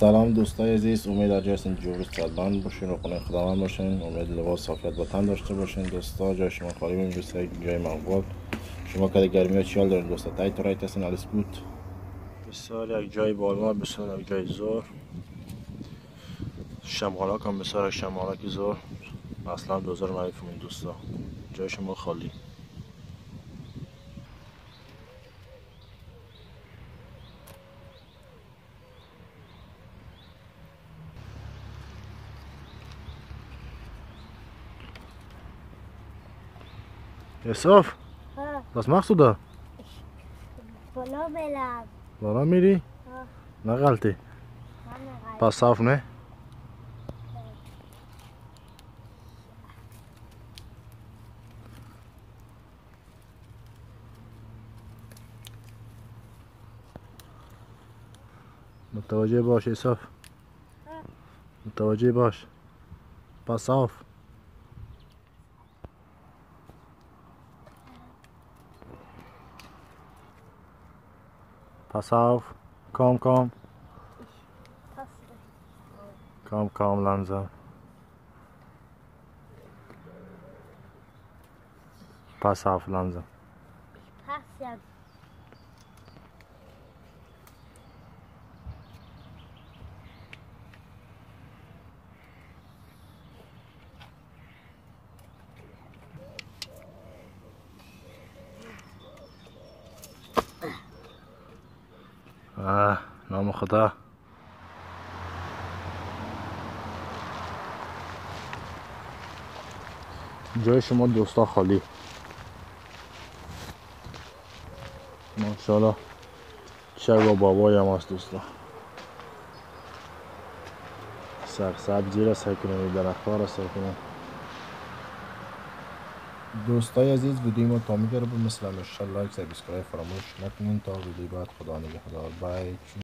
سلام دوستای عزیز، امید در جای جور صدمند باشین و خونه خداوند باشین. امید لباس صافیت با تن داشته باشین. دوستا جای شما خالی بیم، دوستا جای مقبول. شما که گرمی ها چیال دارین دوستا؟ تایت و رایت هستین، alles gut. بسیار یک جای بالا، بسیار یک جای زور. شمالاک هم بسیار یک شمالاک زور. اصلا دوزار معرفمون دوستا. جای شما خالی. Yusuf, was machst du da? بالا میرم. بالا میری؟ نغلطی. Pass auf, ne? متوجه باش یوسف. متوجه باش. Pass auf. Pass auf, komm, komm. Komm, komm, langsam. Pass auf, langsam. Ich passe ja. نام خدا. جای شما دوستا خالی. ماشاءالله چرا با بابایم هست دوستا. سرسبزی را سعی کنیم، درخت‌ها را سعی کنیم. دوستای عزیز، ویدیو ما تا میگره مثل همیشه like، subscribe فراموش نکنین. تا ویدیو بعد، خدا نگهدار. bye.